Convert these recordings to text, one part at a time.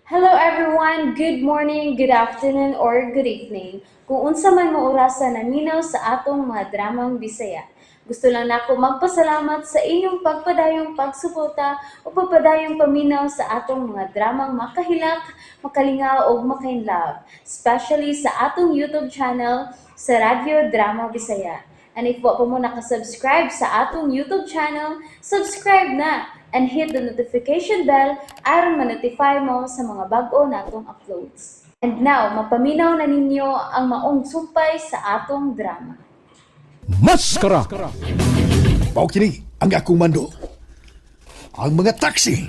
Hello everyone! Good morning, good afternoon, or good evening. Kung unsa man mo orasa naminaw sa atong mga dramang Bisaya. Gusto lang nako magpasalamat sa inyong pagpadayong pagsuporta o pagpadayong paminaw sa atong mga dramang makahilak, makalingaw ug makainlove, especially sa atong YouTube channel sa Radyo Drama Bisaya. And if wa pa mo nakasubscribe sa atong YouTube channel, subscribe na and hit the notification bell aron ma-notify mo sa mga bag-o natong uploads. And now, mapaminaw na ninyo ang maong sumpay sa atong drama. Maskara! Mao kini ang akong mando. Ang mga taxi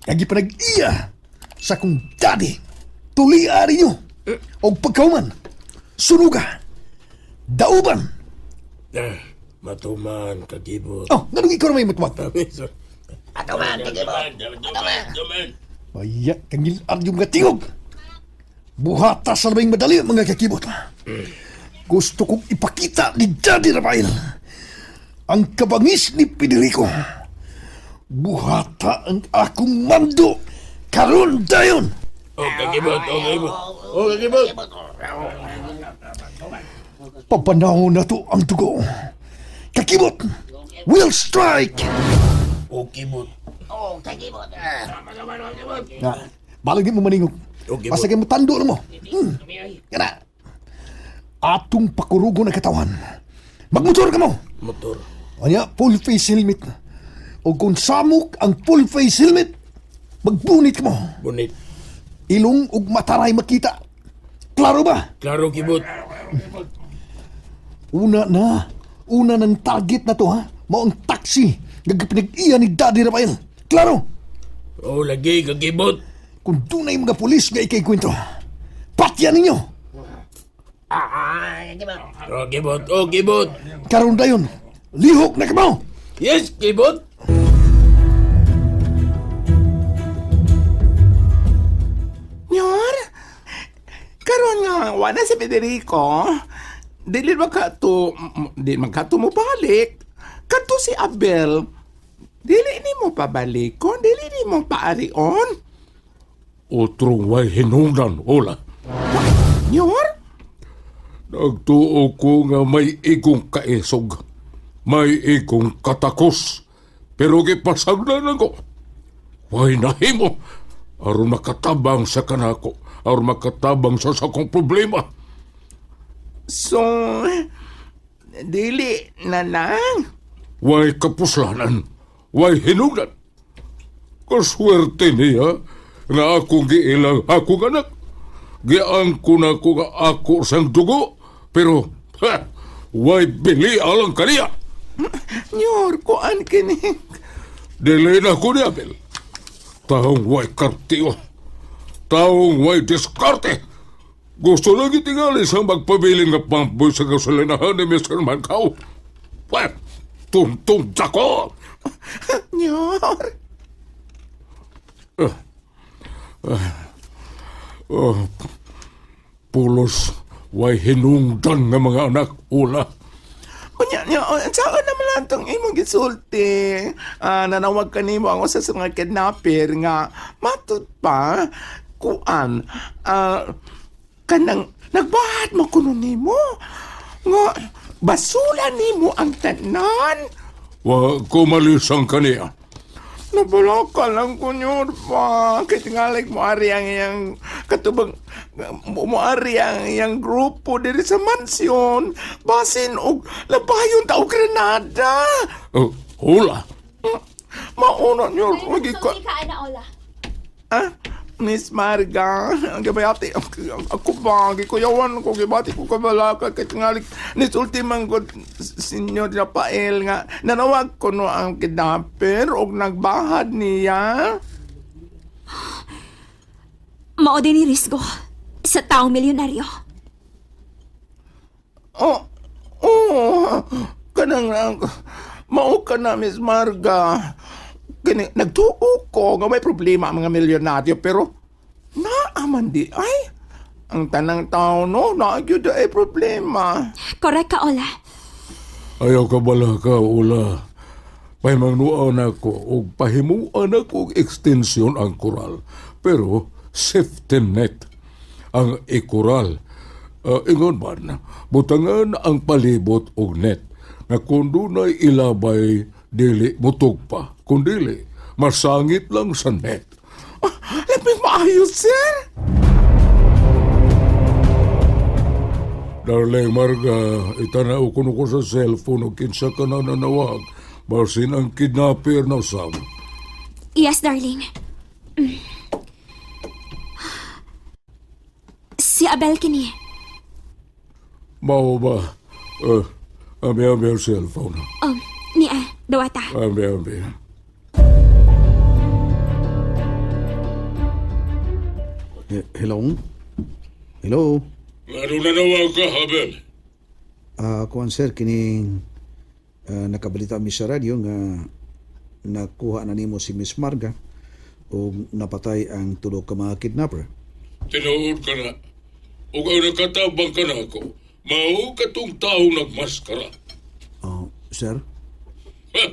nga gipanag-iya sa akong daddy, tulia ninyo. Og pagkauman, sunuga, dauban. Ah, matuman, kagibot. Oh, nganong ikaw na may matuwag? Matuman, kagibot! Matuman! Matuman! Maya, kangil-ar yung mga tingog. Buhata sa labing madali, mga kakibot. Gusto kong ipakita ni Daddy Rafael ang kabangis ni Federico. Buhata ang akong mando karon dayon. Oh, kagibot! Oh, kagibot! Oh, kagibot! Papanahon na to ang dugo. Kakibot, will strike! Oh, kibot! Na, balag di mo maningog. Okay, Basta kay mo tando na mo. Kana. Atong pakurugo na katawan. Magmotor ka mo. Motor. Anya, full face helmet. O kung samok ang full face helmet, magbunit ka mo. Bunit. Ilong ug mataray makita. Klaro ba? Klaro, kibot. Una na. Una ng target na to ha. Mao ang taxi. Nagpinag-iya ni Daddy Rafael. Klaro? Oh, lagi, kagibot. Kung dunay mga pulis nga ikay kwento, patyan ninyo. Oh, kibot. Oh, kibot. Karon dayon, lihok na kamo. Yes, kibot! Nyor, karon nga wala si Federico. Dili man ka to, di man ka to mo balik. Kadto si Abel. Dili ni mo pabalikon, dili ni mo paarion. Otrong way hinungdan, hola. Nyor, Nagtuo ko nga may igong kaisog, may igong katakos, pero gipasagdan ako. Way nahimo, aron makatabang sa kanako, aron makatabang sa sakong problema. So dili na lang. Way kapuslanan, way hinungdan. Kaswerte niya nga akong giilang akong anak. Giangko na ko nga ako sang dugo, pero ha, way bili alang kaniya. Nyor, kuan kini. Dili na ko ni Abel. Taong way kartiyo. Taong way diskarte. Gusto lang itingali sa magpabiling nga pamboy sa gasolinahan ni Mr. Mankaw. Well, tuntong dako! Nyor. Oh, pulos, way hinungdan nga mga anak, ula. Unya niya, saan naman lang tong imong gisulti? Ah, nanawag ka nimo ang usa sa mga kidnapper nga matud pa kuan kanang nagbahat mo kuno nimo nga basula nimo ang tanan. Wa ko malisang kaniya. Nabalaka lang ko nyor pa. Kay tingalig mo ari ang iyang katubang mo ari ang iyang grupo diri sa mansyon. Basin og labayon ta og granada. Oh, hula. Mauna nyor lagi ka. Sulti ka, Ana Ola. Ah, Miss Marga, ang gabayati, ako ba, gikuyawan ko, gibati ko kabalaka, kay tingalig, nisulti man ko, Senyor Rafael nga, nanawag ko no ang kidnapper, og nagbahad niya. Mao din ni risgo sa taong milyonaryo. Oh, oh, kanang, mao ka na, Miss Marga. Kini, nagtuo ko nga may problema ang mga milyonaryo, pero naaman di ay. Ang tanang tao, no, naa gyud ay problema. Correct ka, Ola. Ayaw ka balaka, ula. Pahimangnuan ako og pahimuan ako og extension ang koral. Pero safety net. Ang ikural. Ingon man, butangan ang palibot og net nga kung dunay ilabay dili mutug pa, kung dili masangit lang sa net. Ah, labing maayo, sir. Darling Marga, itanaw ko ko sa cellphone og kinsa ka na nanawag. Basin ang kidnapper na usab. Yes, darling. Si Abel kini. Mao ba? Ami ami ang cellphone. Niya, dawata. Ami ami. Hello? Hello? Ano nanawag ka, Abel? Kuan sir, kining nakabalita mi sa radyo nga nakuha na nimo si Miss Marga o napatay ang tulo ka mga kidnapper. Tinuod ka na. Ug ang nakatabang ka na ako, mao katong taong nagmaskara. Oh, sir? Ha!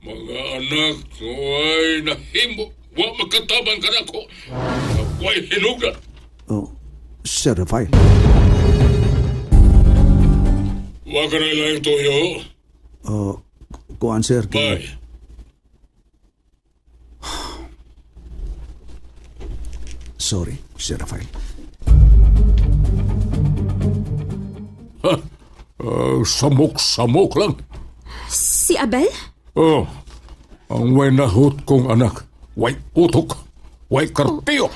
Mga anak, way nahimo. Wa makatabang ka na ako. Way hinugan. Oh, Sir Rafael. Wa ka na ilang tuyo. Oh, kuan sir, Bye. Sorry, Sir Rafael. Ha? Samok-samok lang. Si Abel? Oh, ang way nahut kong anak. Way utok. Way kartiyo.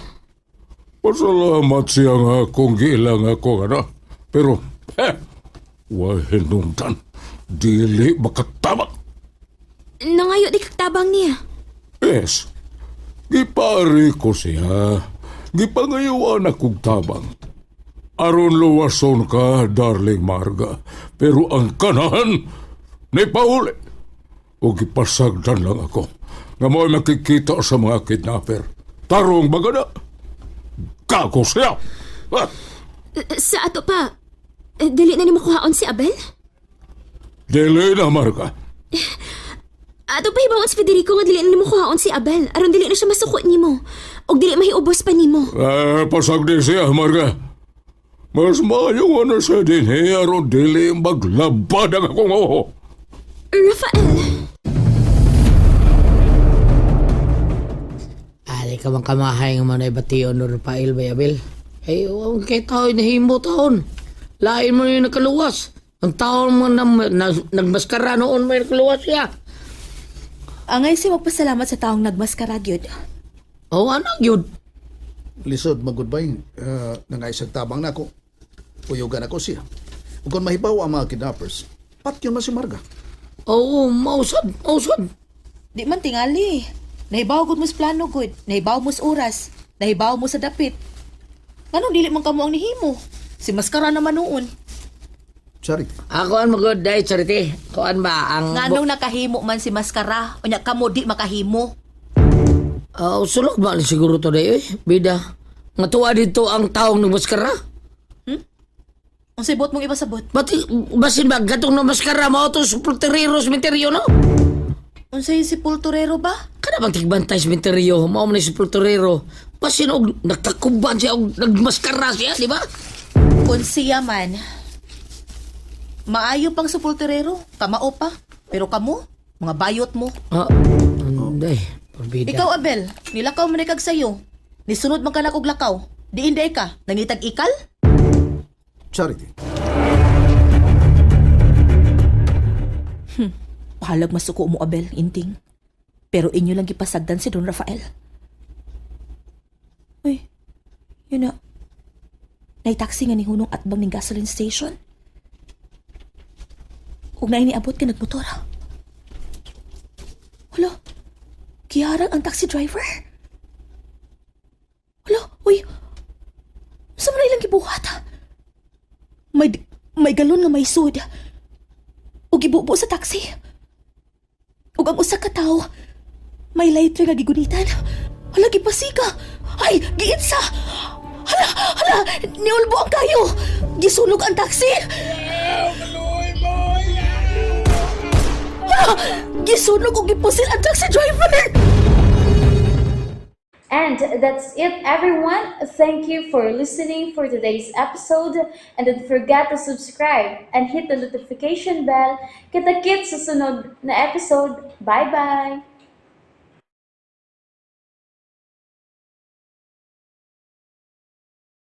Pasalamat siya nga kung gilang ako anak. Pero, eh, way hinungdan. Dili makatabang. Nangayo di kagtabang niya. Yes. Gipari ko siya. Gipangayuan akong tabang. Aron luwason ka, darling Marga. Pero ang kanahan, ni pauli. O gipasagdan lang ako. Nga mo'y makikita sa mga kidnapper. Tarong baga na. Gago siya. Ah, Sa ato pa, dili na nimo kuhaon si Abel? dili na, Marga. Ato pa hibaon si Federico nga dili na nimo kuhaon si Abel aron dili na siya masuko nimo. Og dili mahiubos pa nimo. Eh, pasagdi siya, Marga. Mas maayo na siya din, eh, aron dili maglabad ang akong oho. Rafael, Ali ka bang kamahay nga man ay bation no Rafael ba Abel? Ay, ang kay tao nahimo taon. Lain mo yung nakaluwas. Ang taon mo na, na, nagmaskara noon may nakaluwas siya. Angay si magpasalamat sa taong nagmaskara gyud. Oo, oh, anak yun. Lisod mag-goodbye. Nangaisag tabang na ako. Uyugan ako siya. Ug kung mahibaw ang mga kidnappers, patyon man si Marga. Oo, mausad, mausad. Di man tingali. Nahibaw gud mo sa plano gud. Nahibaw mo sa oras. Nahibaw mo sa dapit. Nganong dili man kamo ang nihimo? Si maskara naman noon. Charity. Ako ang mag-good day, Charity. Kuan ba ang... Nganong nakahimo man si maskara, unya kamo di makahimo. Oo, sulok ba siguro to day, eh? Bida. Nga tuwa dito ang taong nagmaskara. Unsay buot mong ipasabot? Bati, basin ba, gatong nagmaskara, mao to supporterero cementerio, no? Unsay sepulturero ba? Kada bang tigbantay sementeryo, mao man ni sepulturero. Basin og nagtakuban siya og nagmaskara siya, di ba? Kung siya man, maayo pang sepulturero, kamao pa. Pero kamo, mga bayot mo. Ah, anday, parbida. Ikaw, Abel, nilakaw man kag sayo. Nisunod man ka na kog lakaw. Diin day ka, nangitag ikal? Charity. Pahalag masuko mo, Abel, inting. Pero inyo lang gipasagdan si Don Rafael. Uy, yun na. Nay-taxi nga ni Hunong atbang ning gasoline station. Ug naay niabot ka nagmotor. Hala, kiharang ang taxi driver. Hala, uy, sa man na ilang gibuhat? May galon nga may sud. Ug gibubo sa taxi. Ug ang usa ka tawo may lighter nga gigunitan. Hala gipasika. Ay, giitsa. Hala, hala, niulbo ang kayo. Gisunog ang taxi. Hala, gisunog ug gipusil ang taxi driver. And that's it, everyone. Thank you for listening for today's episode. And don't forget to subscribe and hit the notification bell. Kita-kits sa sunod na episode. Bye-bye!